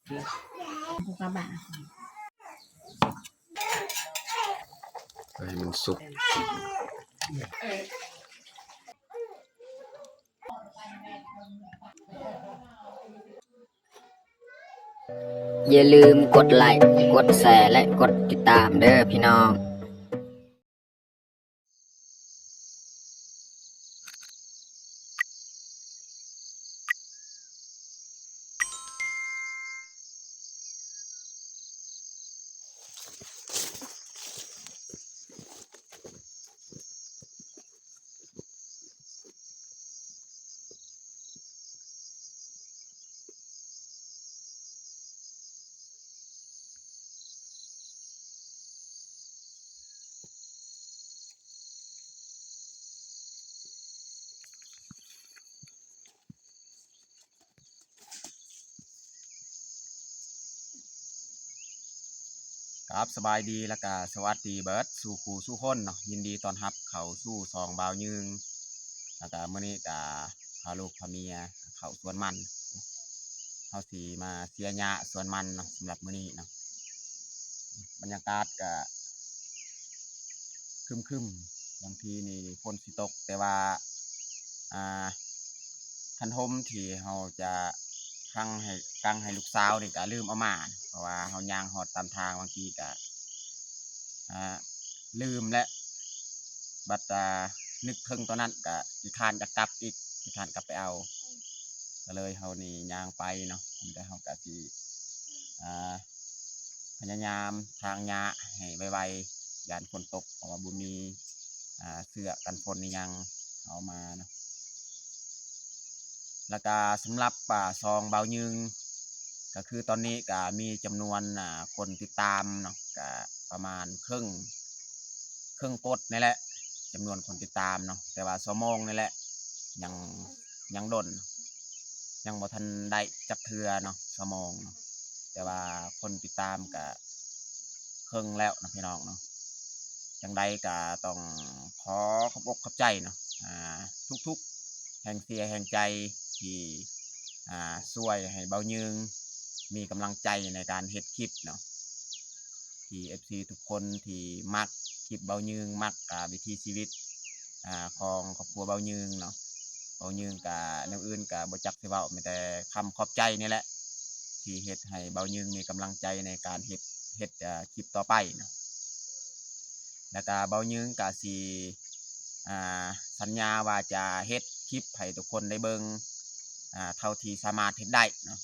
ຜູ້ກະບະ ໃຫ້ມັນສຸກ. ຢ່າລືມກົດໄລ, ກົດແຊ ແລະ ກົດຕິດຕາມເດີພີ່ນ້ອງ. ຄັບ ສະບາຍດີ ແລ້ວກະສະຫວັດດີເບິດສູ່ຄູ່ສູ່ຄົນເນາະ, ຍິນດີຕ້ອນຮັບເຂົ້າສູ່ຊ່ອງບ່າວຍືງ. ແລ້ວກະມື້ນີ້ກະພາລູກພາເມຍເຂົ້າສວນມັນ, ເຮົາຊິມາເສຍຫຍ້າສວນມັນເນາະ ສຳລັບມື້ນີ້ເນາະ. ບັນຍາກາດກະ ຄຶມໆ ບາງທີນີ້ຝົນຊິຕົກ ແຕ່ວ່າ ອ່າ ຄັນຮົ່ມທີ່ເຮົາຈະກາງໃຫ້ ກາງໃຫ້ລູກສາວນີ້ກະລືມເອົາມາ ເພາະວ່າເຮົາຍ່າງຮອດຕາມທາງ ບາງທີກະ ອ່າ ລືມແຫຼະ ບັດ ອ່າ ນຶກເຖິງຕອນນັ້ນກະຂີ້ຄ້ານຈະກັບອີກ ຂີ້ຄ້ານກັບໄປເອົາ ກະເລີຍເຮົານີ້ຍ່າງໄປເນາະ. ແຕ່ເຮົາກະຊິ ອ່າ ພະຍາຍາມຖາງຫຍ້າໃຫ້ໄວໆ ຢ້ານຝົນຕົກ ເພາະວ່າບໍ່ມີ ອ່າ ເສື້ອກັນຝົນອີ່ຫຍັງເອົາມາເນາະ. ແລ້ວກະສຳລັບ ອ່າ ຊ່ອງບ່າວຍືງ ກະຄືຕອນນີ້ກະມີຈຳນວນ ອ່າ ຄົນຕິດຕາມເນາະ ກະປະມານເຄິ່ງ ເຄິ່ງກົດນີ້ແຫຼະ ຈຳນວນຄົນຕິດຕາມເນາະ, ແຕ່ວ່າຊົ່ວໂມງນີ້ແຫຼະ ຍັງ ຍັງດົນ ຍັງບໍ່ທັນໄດ້ຈັກເທື່ອເນາະ ຊົ່ວໂມງເນາະ, ແຕ່ວ່າຄົນຕິດຕາມກະເຄິ່ງແລ້ວເນາະ ພີ່ນ້ອງເນາະ. ຈັ່ງໃດກະຕ້ອງຂໍຂອບອົກຂອບໃຈເນາະ ອ່າ ທຸກໆ ແຮງເຊຍແຮງໃຈທີ່ ອ່າ ຊ່ວຍໃຫ້ບ່າວຍືງມີກຳລັງໃຈໃນການເຮັດຄລິບເນາະ. ທີ່ ເອັຟຊີ ທຸກຄົນທີ່ມັກຄລິບບ່າວຍືງ ມັກ ອ່າ ວິຖີຊີວິດ ອ່າ ຂອງຄອບຄົວບ່າວຍືງເນາະ. ບ່າວຍືງກະ ແນວອື່ນກະບໍ່ຈັກຊິເວົ້າ ມີແຕ່ຄຳຂອບໃຈນີ້ແຫຼະ ທີ່ເຮັດໃຫ້ບ່າວຍືງມີກຳລັງໃຈໃນການເຮັດ ເຮັດ ອ່າ ຄລິບຕໍ່ໄປເນາະ. ແລ້ວກະບ່າວຍືງກະຊິ ອ່າ ສັນຍາວ່າຈະເຮັດຄລິບໃຫ້ທຸກຄົນໄດ້ເບິ່ງ ອ່າ ເທົ່າທີ່ສາມາດເຮັດໄດ້ເນາະ,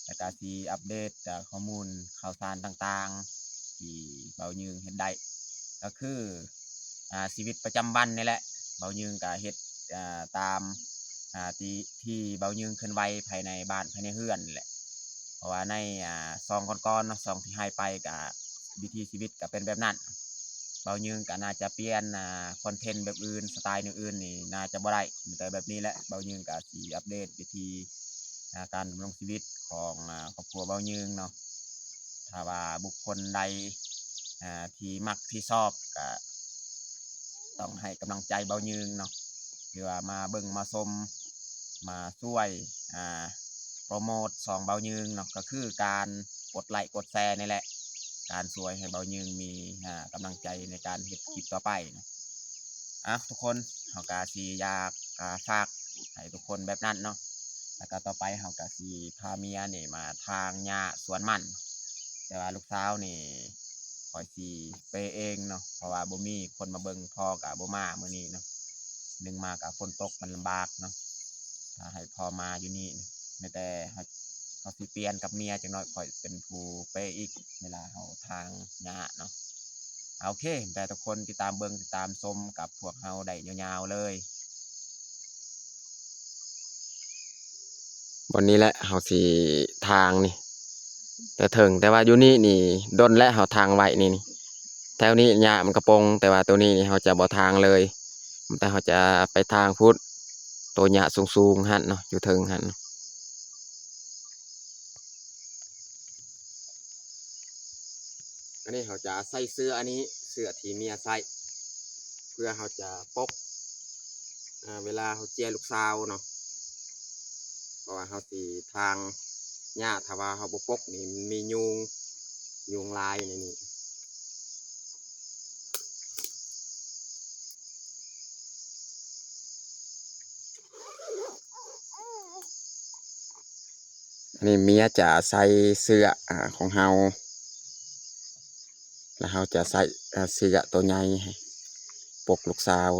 ແລ້ວກະຊິອັບເດດ ອ່າ ຂໍ້ມູນຂ່າວສານຕ່າງໆ ທີ່ບ່າວຍືງເຮັດໄດ້ ກະຄື ອ່າ ຊີວິດປະຈຳວັນນີ້ແຫຼະ. ບ່າວຍືງກະເຮັດ ອ່າ ຕາມ ອ່າ ທີ່ ທີ່ບ່າວຍືງເຄື່ອນໄຫວພາຍໃນບ້ານພາຍໃນເຮືອນນີ້ແຫຼະ. ເພາະວ່າໃນ ອ່າ ຊ່ອງກ່ອນໆເນາະ ຊ່ອງທີ່ຫາຍໄປກະວິຖີຊີວິດກະເປັນແບບນັ້ນ. ບ່າວຍືງກະໜ້າຈະປ່ຽນ ອ່າ ຄອນເທັນແບບອື່ນ ສະໄຕແນວອື່ນນີ້ໜ້າຈະບໍ່ໄດ້ ມີແຕ່ແບບນີ້ແຫຼະ. ບ່າວຍືງກະຊິອັບເດດວິທີ ອ່າ ການດຳລົງຊີວິດຂອງ ອ່າ ຄອບຄົວບ່າວຍືງເນາະ. ຖ້າວ່າບຸກຄົນໃດ ອ່າ ທີ່ມັກທີ່ຊອບກະ ຕ້ອງໃຫ້ກຳລັງໃຈບ່າວຍືງເນາະ ທີ່ວ່າມາເບິ່ງມາຊົມ ມາຊ່ວຍ ອ່າ ໂປຣໂມດຊ່ອງບ່າວຍືງເນາະ ກະຄືການກົດໄລກົດແຊນີ້ແຫຼະ ການຊ່ວຍໃຫ້ບ່າວຍືງມີ ອ່າ ກຳລັງໃຈໃນການເຮັດຄລິບຕໍ່ໄປເນາະ. ອ່ະ ທຸກຄົນ ເຮົາກະຊິຢາກ ອ່າ ຝາກໃຫ້ທຸກຄົນແບບນັ້ນເນາະ. ແລ້ວກະຕໍ່ໄປເຮົາກະຊິພາເມຍນີ້ມາຖາງຫຍ້າສວນມັນ ແຕ່ວ່າລູກສາວນີ້ຂ້ອຍຊິເປເອງເນາະ ເພາະວ່າບໍ່ມີຄົນມາເບິ່ງ ພໍ່ກະບໍ່ມາມື້ນີ້ເນາະ. ໜຶ່ງມາກະຝົນຕົກມັນລຳບາກເນາະ ຖ້າໃຫ້ພໍ່ມາຢູ່ນີ້ ແມ່ນແຕ່ເຮົາ ເຮົາຊິປ່ຽນກັບເມຍຈັກໜ້ອຍ ຂ້ອຍເປັນຜູ້ເປອີກ ເວລາເຮົາຖາງຫຍ້າເນາະ. ໂອເຄ ແຕ່ທຸກຄົນຕິດຕາມເບິ່ງ ຕິດຕາມຊົມກັບພວກເຮົາໄດ້ຍາວໆເລີຍ. ບ່ອນນີ້ແຫຼະເຮົາຊິຖາງນີ້ ແຕ່ເຖິງ ແຕ່ວ່າຢູ່ນີ້ນີ້ດົນແລ້ວເຮົາຖາງໄວ້ນີ້ ນີ້ ແຖວນີ້ຫຍ້າມັນກະປົງ ແຕ່ວ່າໂຕນີ້ນີ້ເຮົາຈະບໍ່ຖາງເລີຍ ແຕ່ເຮົາຈະໄປຖາງພຸ້ນ ໂຕຫຍ້າສູງໆຫັ້ນເນາະ ຢູ່ເທິງຫັ້ນ. ອັນນີ້ເຮົາຈະໃສ່ເສື້ອອັນນີ້ ເສື້ອທີ່ເມຍໃສ່ ເພື່ອເຮົາຈະປົກ ເວລາເຮົາເຈຍລູກສາວເນາະ ເພາະວ່າເຮົາຊິຖາງ ຫຍ້າ ຖ້າວ່າເຮົາບໍ່ປົກນີ້ ມັນມີຍຸງ ຍຸງລາຍໃນນີ້. ອັນນີ້ເມຍຈະໃສ່ເສື້ອ ອາ ຂອງເຮົາ ແລ້ວເຮົາຈະໃສ່ ອາ ເສື້ອໂຕໃຫຍ່ໃຫ້ປົກລູກສາວ.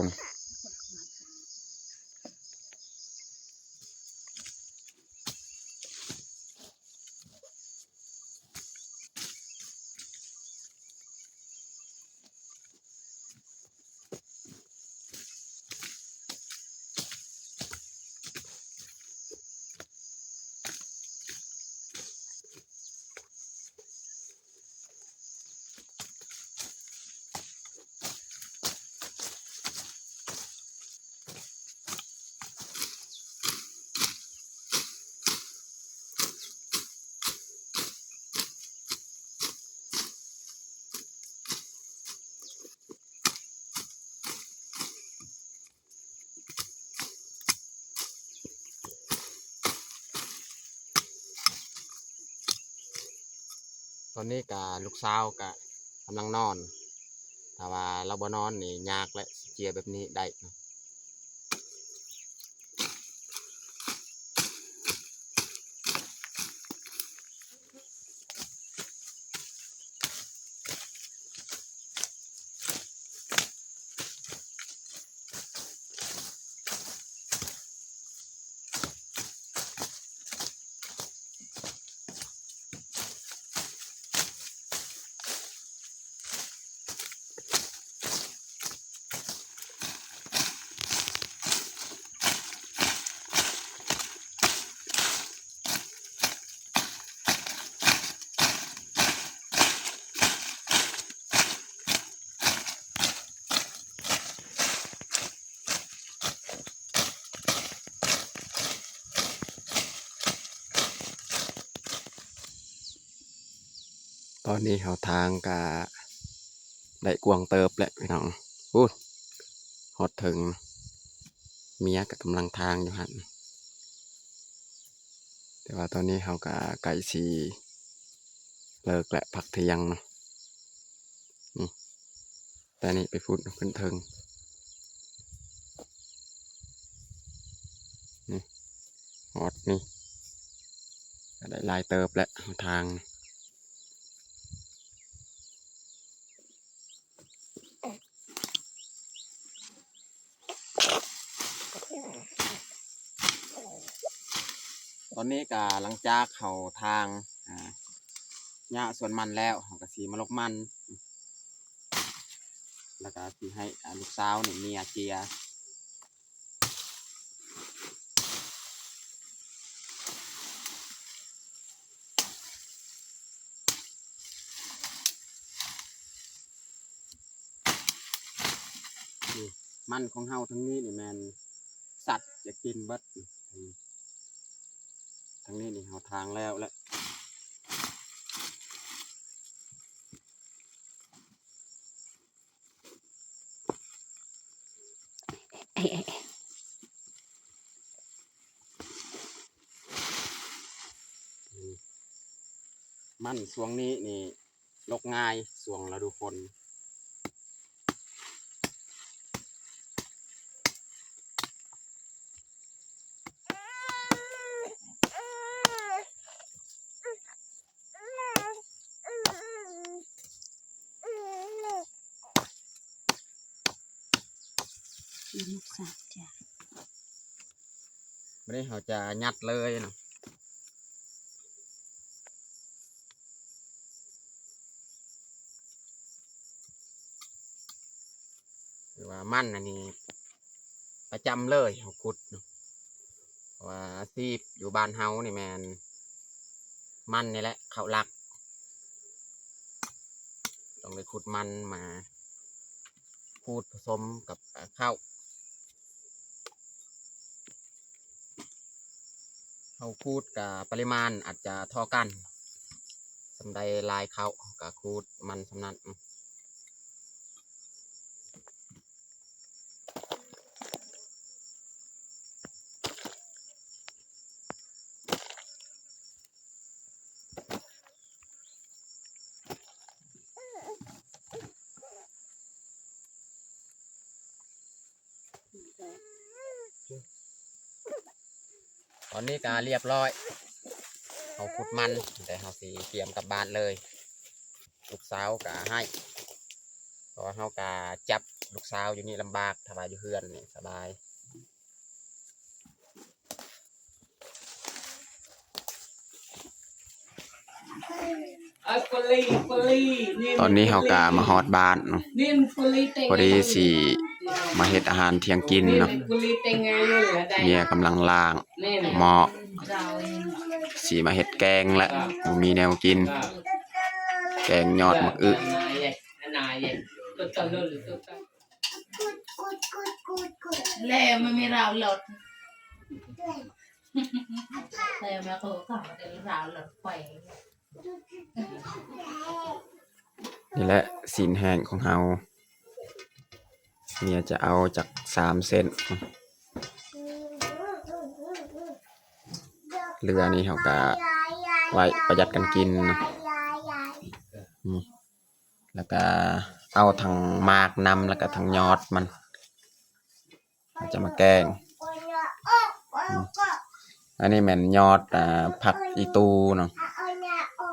ຕອນນີ້ກະລູກສາວກະກຳລັງນອນ ຖ້າວ່າລາວບໍ່ນອນນີ້ຍາກແຫຼະ ຊິເຈຍແບບນີ້ໄດ້. ຕອນນີ້ເຮົາທາງກະໄດ້ກວ້າງເຕີບແລ້ວພີ່ນ້ອງ. ພຸ້ນ ຮອດເທິງ ເມຍກະກຳລັງທາງຢູ່ຫັ້ນ. ແຕ່ວ່າຕອນນີ້ເຮົາກະໃກ້ຊິເລີກແລ້ວ ພັກທ່ຽງເນາະ. ນີ້ ແຕ່ນີ້ໄປພຸ້ນ ຂຶ້ນເທິງ ນີ້ ຮອດນີ້ ກະໄດ້ຫຼາຍເຕີບແລ້ວທາງ. ຕອນນີ້ກະຫຼັງຈາກເຮົາທາງ ອາ ຫຍ້າສວນມັນແລ້ວ ເຮົາກະຊິມາລົກມັນ ແລ້ວກະຊິໃຫ້ ອາ ລູກສາວນີ້ເມຍເຈຍ. ນີ້ ມັນຂອງເຮົາທາງນີ້ນີ້ແມ່ນສັດຈະກິນເບິດ. ທາງນີ້ນີ້ເຮົາທາງແລ້ວແຫຼະ. ມັນຊ່ວງນີ້ນີ້ລົກງ່າຍ ຊ່ວງລະດູຝົນ. ບາດນີ້ເຮົາຈະຍັດເລີຍເນາະ. ຫຼືວ່າມັນອັນນີ້ປະຈຳເລີຍ ເຮົາຂຸດເນາະ ເພາະວ່າອາຊີບຢູ່ບ້ານເຮົານີ້ແມ່ນມັນນີ້ແຫຼະ ເຂົ້າຫຼັກ ຕ້ອງໄດ້ຂຸດມັນມາຂູດປະສົມກັບເຂົ້າ. ເຮົາຂູດກະປະລິມານອາດຈະທໍ່ກັນ ສ່ຳໃດຫຼາຍເຂົ້າກະຂູດມັນສ່ຳນັ້ນ. ເ ນີ້ກະລຽບຮ້ອຍ ເຮົາຂຸດມັນ ແຕ່ເຮົາຊິກຽມກັບບ້ານເລີຍ. ລູກສາວກະໃຫ້ ເພາະວ່າເຮົາກະຈັບລູກສາວຢູ່ນີ້ລຳບາກ ຖ້າວ່າຢູ່ເຮືອນນີ້ສະບາຍ. ຕອນນີ້ເຮົາກະມາຮອດບ້ານເນາະ ພໍດີຊິມາເຮັດອາຫານທ່ຽງກິນເນາະ. ເມຍກຳລັງລ້າງໝໍ້ ຊິມາເຮັດແກງແຫຼະ ບໍ່ມີແນວກິນ ແກງຍອດໝາກອຶ. ແລ້ວມັນມີລາວລົດ ແລ້ວມັນກໍເອົາລາວລົດໄປ. ນີ້ແຫຼະ ຊີ້ນແຫ້ງຂອງເຮົາ ເມຍຈະເອົາຈັກສາມເສັ້ນ ເຫຼືອນີ້ເຮົາກະໄວ້ປະຢັດກັນກິນເນາະ. ອືມ ແລ້ວກະເອົາທັງໝາກນຳ ແລ້ວກະທັງຍອດມັນ ເຮົາຈະມາແກງ. ອືມ ອັນນີ້ແມ່ນຍອດ ອ່າ ຜັກອີ່ຕູເນາະ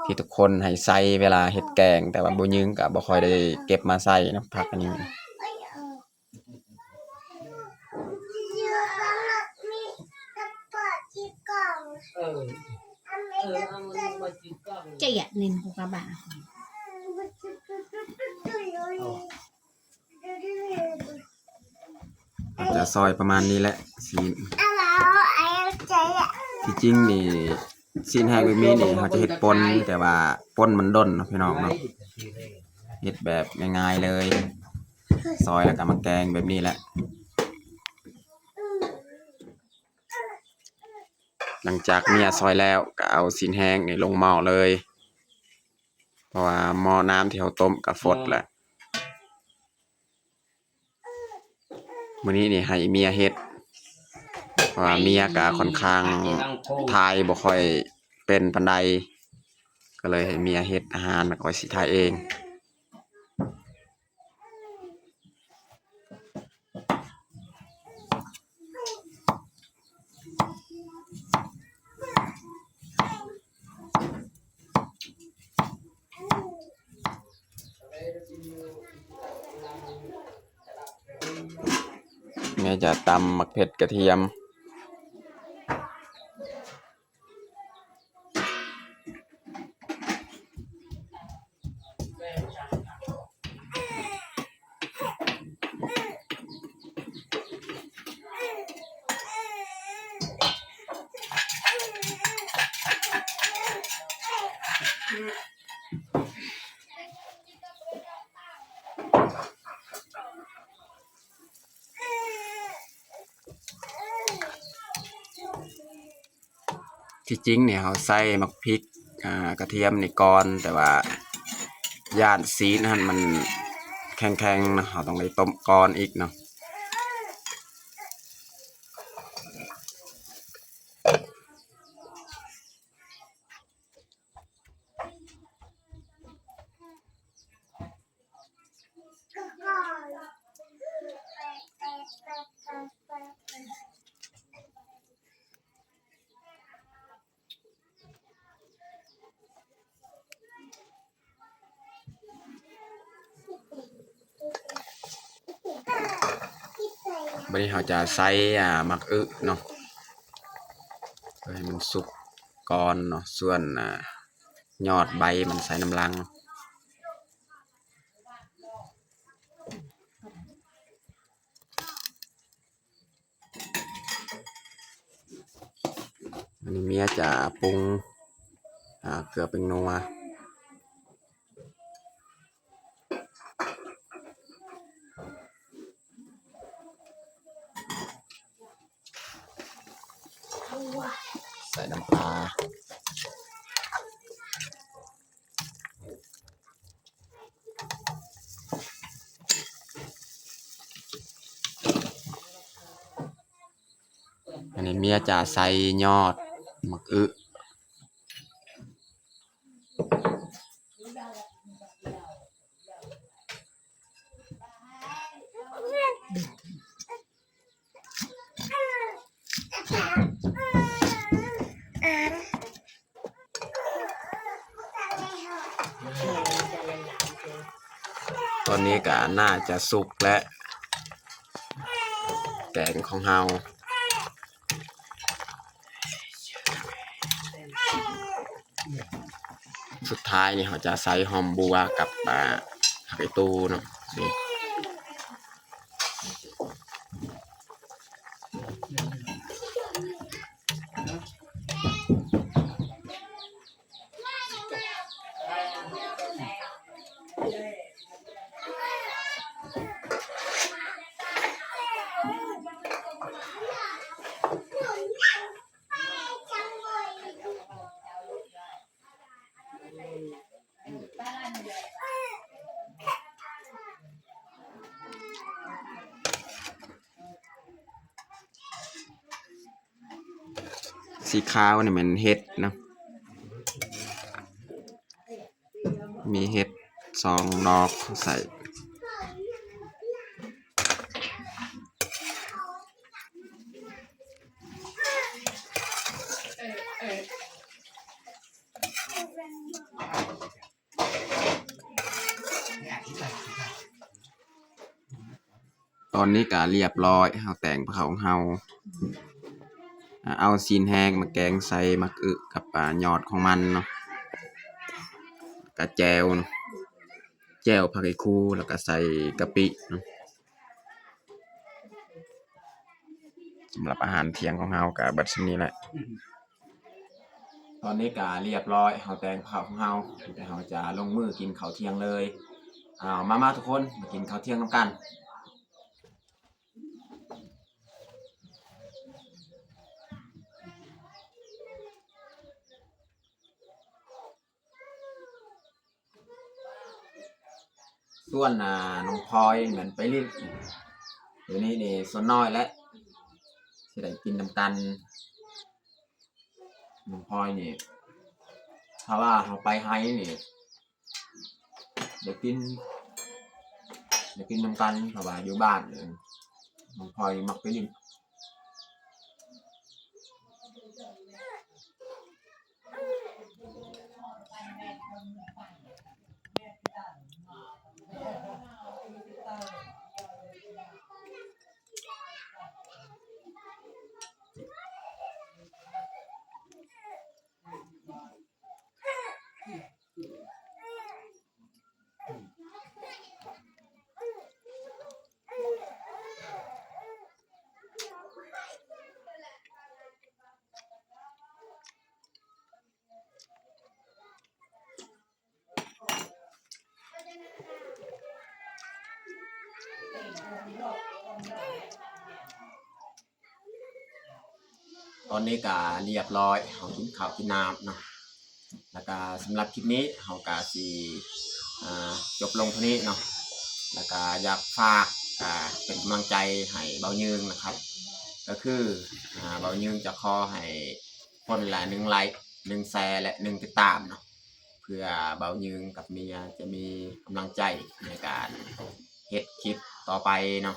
ທີ່ທຸກຄົນໃຫ້ໃສ່ເວລາເຮັດແກງ ແຕ່ວ່າບໍ່ຍືງກະບໍ່ຄ່ອຍໄດ້ເກັບມາໃສ່ເນາະ ຜັກອັນນີ້. ເຈົ້າຢາກຫຼິ້ນກູກະບາ ເຮົາຈະຊອຍປະມານນີ້ແຫຼະ ຊີ້ນ. ທີ່ຈິງນີ້ ຊີ້ນແຫ້ງແບບນີ້ນີ້ ເຮົາຈະເຮັດປົ່ນ ແຕ່ວ່າປົ່ນມັນດົນເນາະ ພີ່ນ້ອງເນາະ ເຮັດແບບງ່າຍໆເລີຍ ຊອຍແລ້ວກໍມາແກງແບບນີ້ແຫຼະ. ຫຼັງຈາກເມຍຊອຍແລ້ວ ກໍເອົາຊີ້ນແຫ້ງນີ້ລົງໝໍ້ເລີຍ ເພາະວ່າໝໍ້ນ້ຳທີ່ເຮົາຕົ້ມກໍຟົດແລ້ວ. ມື້ນີ້ນີ້ໃຫ້ເມຍເຮັດ ເພາະວ່າເມຍກະຂ້ອນຂ້າງຖ່າຍບໍ່ຄ່ອຍເປັນປານໃດ ກໍເລີຍໃຫ້ເມຍເຮັດອາຫານ ແລ້ວຂ້ອຍຊິຖ່າຍເອງ. ແມ່ຈະຕຳໝາກເຜັດກະທຽມ. ທີ່ຈິງນີ້ເຮົາໃສ່ໝາກພິກ ອ່າ ກະທຽມນີ້ກ່ອນ ແຕ່ວ່າຢ້ານຊີ້ນຫັ້ນມັນແຂງໆເນາະ ເຮົາຕ້ອງໄດ້ຕົ້ມກ່ອນອີກເນາະ. ບາດນີ້ເຮົາຈະໃສ່ ອ່າ ໝາກອຶເນາະ ເພື່ອໃຫ້ມັນສຸກກ່ອນເນາະ ສ່ວນ ອ່າ ຍອດໃບມັນໃສ່ນຳຫຼັງ. ອັນນີ້ເມຍຈະປຸງ ອ່າ ເກືອແປ້ງນົວ ໃສ່ນ້ຳປາ. ອັນນີ້ເມຍຈະໃສ່ຍອດໝາກອຶ. ເ ຕອນນີ້ກະໜ້າຈະສຸກແລ້ວ ແກງຂອງເຮົາ. ສຸດທ້າຍນີ້ເຮົາຈະໃສ່ຫອມບົ່ວກັບ ອ່າ ຜັກອີ່ຕູເນາະ ນີ້. ສີຂາວນີ້ແມ່ນເຫັດເນາະ ມີເຫັດສອງດອກໃສ່. ຕອນນີ້ກະລຽບລ້ອຍ ເຮົາແຕ່ງພະເຂົ້າຂອງເຮົາ ເອົາຊີ້ນແຫ້ງມາແກງໃສ່ໝາກອຶກັບ ອ່າ ຍອດຂອງມັນເນາະ ກະແຈ່ວເນາະ ແຈ່ວຜັກອີ່ຄູ ແລ້ວກະໃສ່ກະປິເນາະ. ສຳລັບອາຫານທ່ຽງຂອງເຮົາກະເບິດສ່ຳນີ້ແຫຼະ. ຕອນນີ້ກະລຽບລ້ອຍ ເຮົາແຕ່ງເຂົ້າຂອງເຮົາ ແລ້ວເຮົາຈະລົງມືກິນເຂົ້າທ່ຽງເລີຍ. ເອົາ ມາໆ ທຸກຄົນ ມາກິນເຂົ້າທ່ຽງນຳກັນ. ສ່ວນ ອ່າ ນ້ອງພອຍແມ່ນໄປຫຼິ້ນ ດຽວນີ້ນີ້ສ່ວນນ້ອຍແຫຼະ ຊິໄດ້ກິນນຳກັນ. ນ້ອງພອຍນີ້ ຖ້າວ່າເຮົາໄປໄຮ່ນີ້ ໄດ້ກິນ ໄດ້ກິນນຳກັນ ເພາະວ່າຢູ່ບ້ານນີ້ ນ້ອງພອຍມັກໄປຫຼິ້ນ. ຕອນນີ້ກະລຽບລ້ອຍ ເຮົາກິນເຂົ້າກິນນ້ຳເນາະ ແລ້ວກະສຳລັບຄລິບນີ້ເຮົາກະຊິ ອ່າ ຈົບລົງເທົ່ານີ້ເນາະ ແລ້ວກະຢາກຝາກ ອ່າ ເປັນກຳລັງໃຈໃຫ້ບ່າວຍືງນະຄັບ ກະຄື ອ່າ ບ່າວຍືງຈະຂໍໃຫ້ຄົນລະໜຶ່ງໄລຄ໌ ໜຶ່ງແຊ ແລະ ໜຶ່ງຕິດຕາມເນາະ ເພື່ອບ່າວຍືງກັບເມຍຈະມີກຳລັງໃຈໃນການເຮັດຄລິບຕໍ່ໄປເນາະ.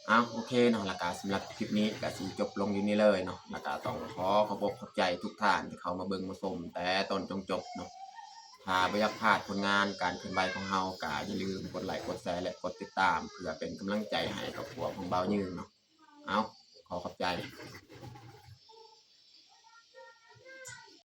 ເອົາ ໂອເຄເນາະ ແລ້ວກະສຳລັບຄລິບນີ້ກະຊິຈົບລົງຢູ່ນີ້ເລີຍເນາະ ແລ້ວກະຕ້ອງຂໍຂອບອົກຂອບໃຈທຸກທ່ານທີ່ເຂົ້າມາເບິ່ງມາຊົມແຕ່ຕົ້ນຈົນຈົບເນາະ. ຖ້າບໍ່ຢາກພາດຜົນງານການເຄື່ອນໄຫວຂອງເຮົາ ກະຢ່າລືມກົດໄລຄ໌ ກົດແຊ ແລະ ກົດຕິດຕາມ ເພື່ອເປັນກຳລັງໃຈໃຫ້ຄອບຄົວຂອງບ່າວຍືງເນາະ. ເອົາ ຂໍຂອບໃຈ.